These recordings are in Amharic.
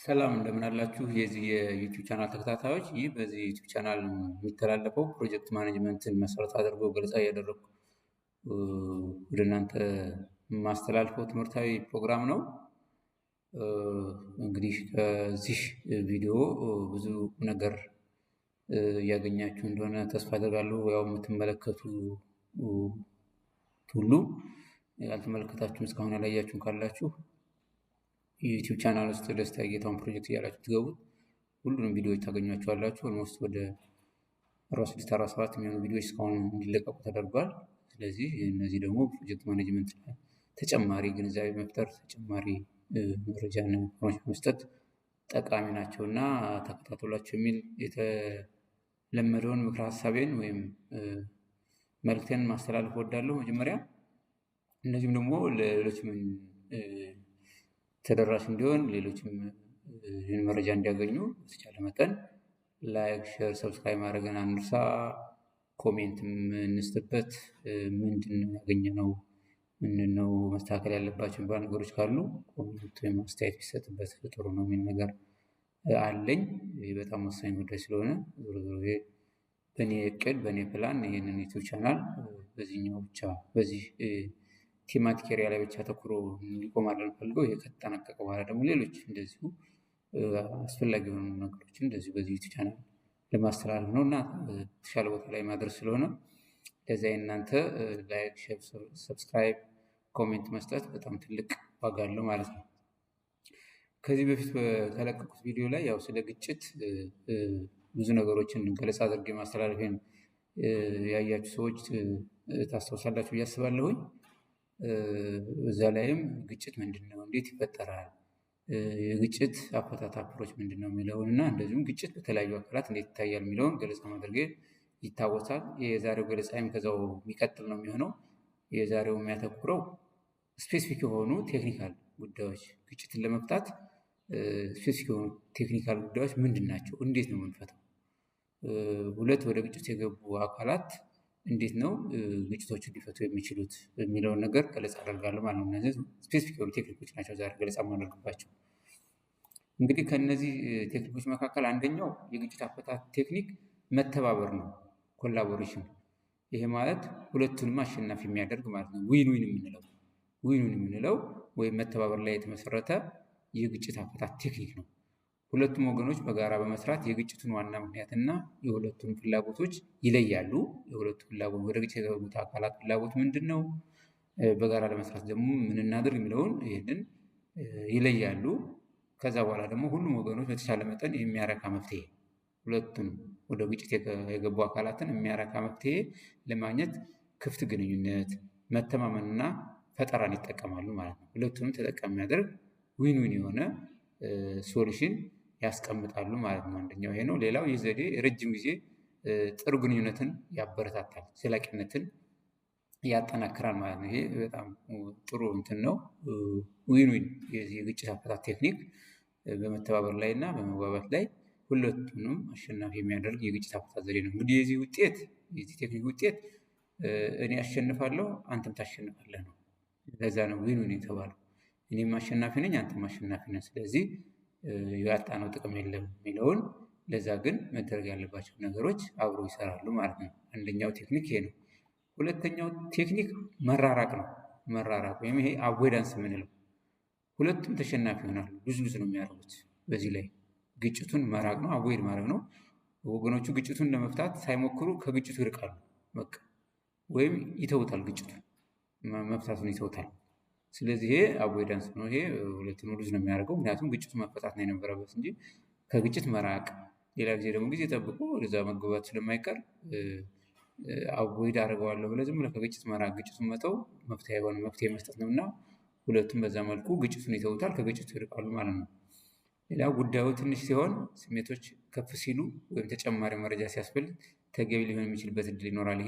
ሰላም እንደምን አላችሁ የዚህ የ YouTube channel ተከታታዮች። ይህ በዚህ YouTube channel የሚተላለፈው project management ን መሰረት አድርጎ ገለጻ እያደረግኩ ወደ እናንተ የማስተላልፈው ትምህርታዊ ፕሮግራም ነው። እንግዲህ ከዚህ ቪዲዮ ብዙ ነገር እያገኛችሁ እንደሆነ ተስፋ አደርጋለሁ። ያው የምትመለከቱ ሁሉ፣ ያልተመለከታችሁም እስካሁን ያላያችሁም ካላችሁ YouTube channel ውስጥ ደስታ ጌታሁን ፕሮጀክት እያላችሁ ትገቡት ሁሉንም ቪዲዮዎች ታገኟቸዋላችሁ። Almost ወደ 46 47 የሚሆኑ ቪዲዮዎች እስካሁን እንዲለቀቁ ተደርጓል። ስለዚህ እነዚህ ደግሞ project management ላይ ተጨማሪ ግንዛቤ መፍጠር፣ ተጨማሪ መረጃና information መስጠት ጠቃሚ ናቸው እና ተከታተሏቸው የሚል የተለመደውን ምክረ ሀሳቤን ወይም መልእክቴን ማስተላለፍ እወዳለሁ። መጀመሪያ እነዚህም ደግሞ ለሌሎችም ተደራሽ እንዲሆን፣ ሌሎችም ይህን መረጃ እንዲያገኙ በተቻለ መጠን like፣ share፣ subscribe ማድረግን አንርሳ። Comment እንስጥበት። ምንድን ነው ያገኘነው፣ ምንድን ነው መስተካከል ያለባቸው የሚባሉ ነገሮች ካሉ comment ወይም አስተያየት ቢሰጥበት ጥሩ ነው የሚል ነገር አለኝ። ይህ በጣም ወሳኝ ጉዳይ ስለሆነ፣ ዞሮ ዞሮ ይሄ በእኔ እቅድ፣ በእኔ ፕላን ይህንን YouTube channel በዚህኛው ብቻ፣ በዚህ thematic area ላይ ብቻ አተኩሮ እንዲቆም አይደለም የምፈልገው። ይሄ ከተጠናቀቀ በኋላ ደግሞ ሌሎች እንደዚሁ አስፈላጊ የሆኑ ነገሮችን እንደዚሁ በዚህ YouTube channel ለማስተላለፍ ነው እና የተሻለ ቦታ ላይ ማድረስ ስለሆነ ለዚያ የእናንተ like፣ share፣ subscribe፣ comment መስጠት በጣም ትልቅ ዋጋ አለው ማለት ነው። ከዚህ በፊት በተለቀቁት ቪዲዮ ላይ ያው ስለ ግጭት ብዙ ነገሮችን ገለጻ አድርጌ ማስተላለፌን ያያችሁ ሰዎች ታስታውሳላችሁ ብዬ አስባለሁኝ። እዛ ላይም ግጭት ምንድን ነው፣ እንዴት ይፈጠራል፣ የግጭት አፈታት approach ምንድን ነው የሚለውን እና እንደዚሁም ግጭት በተለያዩ አካላት እንዴት ይታያል የሚለውን ገለጻ ማድረጌ ይታወሳል። የዛሬው ገለጻይም ከዛው የሚቀጥል ነው የሚሆነው። የዛሬው የሚያተኩረው specific የሆኑ technical ጉዳዮች፣ ግጭትን ለመፍታት specific የሆኑ technical ጉዳዮች ምንድን ናቸው? እንዴት ነው የምንፈታው? ሁለት ወደ ግጭት የገቡ አካላት እንዴት ነው ግጭቶችን ሊፈቱ የሚችሉት የሚለውን ነገር ገለጻ አደርጋለሁ ማለት ነው። እነዚህ specific የሆኑ ቴክኒኮች ናቸው ዛሬ ገለጻ የማደርግባቸው። እንግዲህ ከእነዚህ ቴክኒኮች መካከል አንደኛው የግጭት አፈታት ቴክኒክ መተባበር ነው፣ collaboration። ይሄ ማለት ሁለቱንም አሸናፊ የሚያደርግ ማለት ነው። Win win የምንለው ወይም መተባበር ላይ የተመሰረተ የግጭት አፈታት ቴክኒክ ነው። ሁለቱም ወገኖች በጋራ በመስራት የግጭቱን ዋና ምክንያትና የሁለቱን ፍላጎቶች ይለያሉ። የሁለቱ ፍላጎት፣ ወደ ግጭት የገቡት አካላት ፍላጎት ምንድን ነው? በጋራ ለመስራት ደግሞ ምን እናድርግ የሚለውን ይህንን ይለያሉ። ከዛ በኋላ ደግሞ ሁሉም ወገኖች በተቻለ መጠን የሚያረካ መፍትሄ፣ ሁለቱንም ወደ ግጭት የገቡ አካላትን የሚያረካ መፍትሄ ለማግኘት ክፍት ግንኙነት፣ መተማመንና ፈጠራን ይጠቀማሉ ማለት ነው። ሁለቱንም ተጠቃሚ የሚያደርግ win win የሆነ solution ያስቀምጣሉ ማለት ነው። አንደኛው ይሄ ነው። ሌላው ይህ ዘዴ ረጅም ጊዜ ጥሩ ግንኙነትን ያበረታታል፣ ዘላቂነትን ያጠናክራል ማለት ነው። ይሄ በጣም ጥሩ እንትን ነው። Win win የዚህ የግጭት አፈታት ቴክኒክ በመተባበር ላይ እና በመግባባት ላይ ሁለቱንም አሸናፊ የሚያደርግ የግጭት አፈታት ዘዴ ነው። እንግዲህ የዚህ ቴክኒክ ውጤት እኔ አሸንፋለሁ፣ አንተም ታሸንፋለህ ነው። ለዛ ነው win win የተባለው። እኔም አሸናፊ ነኝ፣ አንተም አሸናፊ ነህ። ስለዚህ ያጣነው ጥቅም የለም የሚለውን፣ ለዛ ግን መደረግ ያለባቸው ነገሮች አብሮ ይሰራሉ ማለት ነው። አንደኛው ቴክኒክ ይሄ ነው። ሁለተኛው ቴክኒክ መራራቅ ነው። መራራቅ ወይም ይሄ avoidance የምንለው ሁለቱም ተሸናፊ ይሆናሉ። Lose lose ነው የሚያደርጉት። በዚህ ላይ ግጭቱን መራቅ ነው፣ avoid ማድረግ ነው። ወገኖቹ ግጭቱን ለመፍታት ሳይሞክሩ ከግጭቱ ይርቃሉ። በቃ ወይም ይተውታል፣ ግጭቱን መፍታቱን ይተውታል። ስለዚህ ይሄ avoidance ነው። ይሄ ሁለቱን lose ነው የሚያደርገው። ምክንያቱም ግጭቱ መፈታት ነው የነበረበት እንጂ ከግጭት መራቅ፣ ሌላ ጊዜ ደግሞ ጊዜ ጠብቆ ወደዛ መግባት ስለማይቀር avoid አደርገዋለሁ ብለህ ዝም ብለህ ከግጭት መራቅ፣ ግጭቱን መተው መፍትሄ አይሆንም። መፍትሄ መስጠት ነው እና ሁለቱም በዛ መልኩ ግጭቱን ይተውታል፣ ከግጭቱ ይርቃሉ ማለት ነው። ሌላው ጉዳዩ ትንሽ ሲሆን፣ ስሜቶች ከፍ ሲሉ ወይም ተጨማሪ መረጃ ሲያስፈልግ ተገቢ ሊሆን የሚችልበት እድል ይኖራል።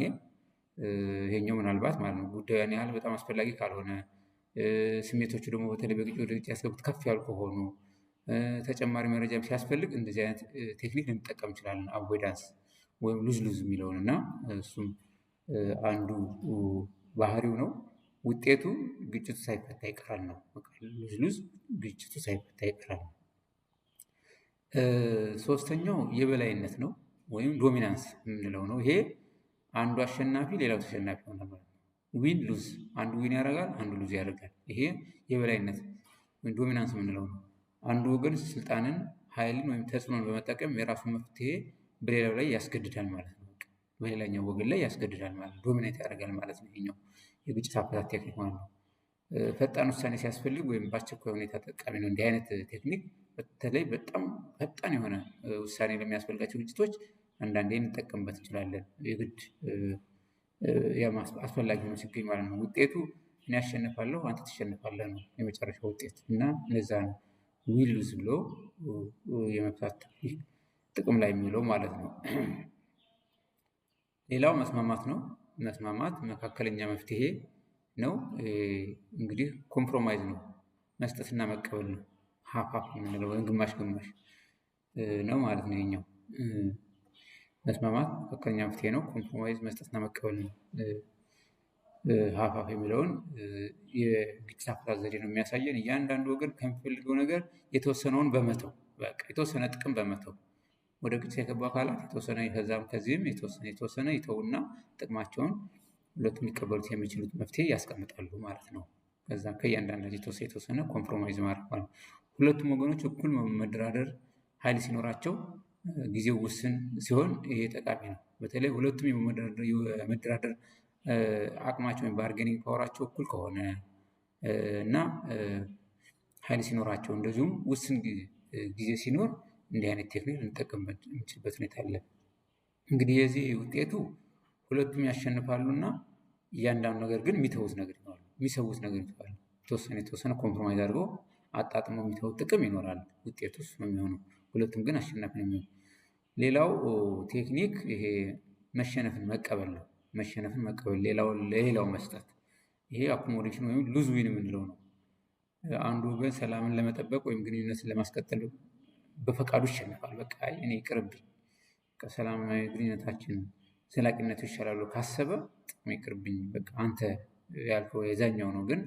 ይሄኛው ምናልባት ማለት ነው ጉዳዩ ያን ያህል በጣም አስፈላጊ ካልሆነ፣ ስሜቶቹ ደግሞ በተለይ በግጭት ወደ ግጭት ያስገቡት ከፍ ያሉ ከሆኑ፣ ተጨማሪ መረጃ ሲያስፈልግ እንደዚህ አይነት ቴክኒክ ልንጠቀም እንችላለን። Avoidance ወይም lose lose የሚለውን እና እሱም አንዱ ባህሪው ነው። ውጤቱ ግጭቱ ሳይፈታ ይቀራል ነው። Lose lose ግጭቱ ሳይፈታ ይቀራል ነው። ሶስተኛው የበላይነት ነው ወይም dominance የምንለው ነው። ይሄ አንዱ አሸናፊ ሌላው ተሸናፊ ይሆናል ማለት ነው። Win lose፣ አንዱ win ያደርጋል፣ አንዱ lose ያደርጋል። ይሄ የበላይነት ወይም dominance የምንለው ነው። አንዱ ወገን ስልጣንን፣ ኃይልን ወይም ተጽዕኖን በመጠቀም የራሱን መፍትሄ በሌላው ላይ ያስገድዳል ማለት ነው። በሌላኛው ወገን ላይ ያስገድዳል ማለት ነው። Dominate ያደርጋል ማለት ነው። ይሄኛው የግጭት አፈታት ቴክኒክ ማለት ነው። ፈጣን ውሳኔ ሲያስፈልግ ወይም በአስቸኳይ ሁኔታ ጠቃሚ ነው። እንዲህ አይነት ቴክኒክ በተለይ በጣም ፈጣን የሆነ ውሳኔ ለሚያስፈልጋቸው ግጭቶች አንዳንዴ እንጠቀምበት እንችላለን። የግድ አስፈላጊ ሆኖ ሲገኝ ማለት ነው። ውጤቱ እኔ አሸንፋለሁ አንተ ትሸንፋለህ ነው የመጨረሻው ውጤት እና ለዛ ነው win lose ብሎ የመፍታት ቴክኒክ ጥቅም ላይ የሚውለው ማለት ነው። ሌላው መስማማት ነው። መስማማት መካከለኛ መፍትሄ ነው። እንግዲህ compromise ነው፣ መስጠትና መቀበል ነው። Half half የምንለው ወይም ግማሽ ግማሽ ነው ማለት ነው። ይሄኛው መስማማት መካከለኛ መፍትሄ ነው። Compromise መስጠትና መቀበል ነው። Half half የሚለውን የግጭት አፈታት ዘዴ ነው የሚያሳየን። እያንዳንዱ ወገን ከሚፈልገው ነገር የተወሰነውን በመተው፣ በቃ የተወሰነ ጥቅም በመተው፣ ወደ ግጭት የገቡ አካላት የተወሰነ ከዛም ከዚህም የተወሰነ የተወሰነ ይተውና ጥቅማቸውን ሁለቱም ሊቀበሉት የሚችሉት መፍትሄ ያስቀምጣሉ ማለት ነው። ከዛ ከእያንዳንዳቸው የተወሰነ የተወሰነ compromise ማድረግ ማለት ነው። ሁለቱም ወገኖች እኩል መደራደር ኃይል ሲኖራቸው፣ ጊዜው ውስን ሲሆን ይሄ ጠቃሚ ነው። በተለይ ሁለቱም የመደራደር አቅማቸው ወይም bargaining power ኣቸው እኩል ከሆነ እና ኃይል ሲኖራቸው፣ እንደዚሁም ውስን ጊዜ ሲኖር እንዲህ አይነት ቴክኒክ ልንጠቀምበት የምንችልበት ሁኔታ አለ። እንግዲህ የዚህ ውጤቱ ሁለቱም ያሸንፋሉና እያንዳንዱ ነገር ግን የሚተዉት ነገር ይኖራል። የሚሰዉት ነገር ይኖራል። የተወሰነ የተወሰነ compromise አድርገው አጣጥመው የሚተዉት ጥቅም ይኖራል። ውጤቱ እሱ ነው የሚሆነው። ሁለቱም ግን አሸናፊ ነው የሚሆነው። ሌላው ቴክኒክ ይሄ መሸነፍን መቀበል ነው። መሸነፍን መቀበል፣ ሌላውን ለሌላው መስጠት። ይሄ accommodation ወይም lose win የምንለው ነው። አንዱ ወገን ሰላምን ለመጠበቅ ወይም ግንኙነትን ለማስቀጠል በፈቃዱ ይሸነፋል። በቃ እኔ ይቅርብኝ፣ ከሰላማዊ ግንኙነታችን ዘላቂነቱ ይሻላል ካሰበ ጥቅም ይቅርብኝ፣ በቃ አንተ ያልከው የዛኛው ነው፣ ግን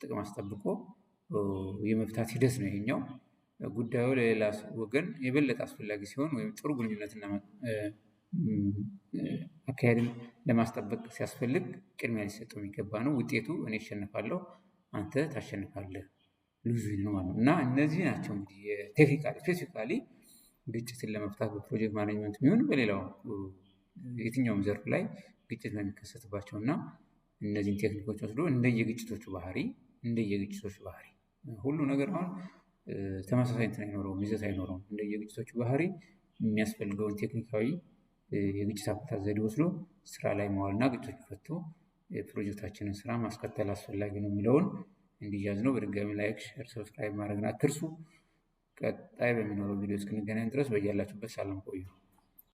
ጥቅም አስጠብቆ የመፍታት ሂደት ነው ይሄኛው። ጉዳዩ ለሌላ ወገን የበለጠ አስፈላጊ ሲሆን ወይም ጥሩ ግንኙነትና አካሄድን ለማስጠበቅ ሲያስፈልግ ቅድሚያ ሊሰጠው የሚገባ ነው። ውጤቱ እኔ እሸነፋለሁ፣ አንተ ታሸንፋለህ፣ lose win ነው ማለት ነው። እና እነዚህ ናቸው እንግዲህ technically specifically ግጭትን ለመፍታት በ project management የሚሆን በሌላው የትኛውም ዘርፍ ላይ ግጭት በሚከሰትባቸው እና እነዚህን ቴክኒኮች ወስዶ እንደየግጭቶቹ ባህሪ ሁሉ ነገር አሁን ተመሳሳይ እንትን አይኖረውም፣ ይዘት አይኖረውም። እንደየግጭቶቹ ባህሪ የሚያስፈልገውን ቴክኒካዊ የግጭት አፈታት ዘዴ ወስዶ ስራ ላይ መዋልና ግጭቶች ፈቶ የፕሮጀክታችንን ስራ ማስቀጠል አስፈላጊ ነው የሚለውን እንዲያዝ ነው። በድጋሚ like፣ share፣ subscribe ማድረግን አትርሱ። ቀጣይ በሚኖረው ቪዲዮ እስክንገናኝ ድረስ በያላችሁበት ሰላም ቆዩ።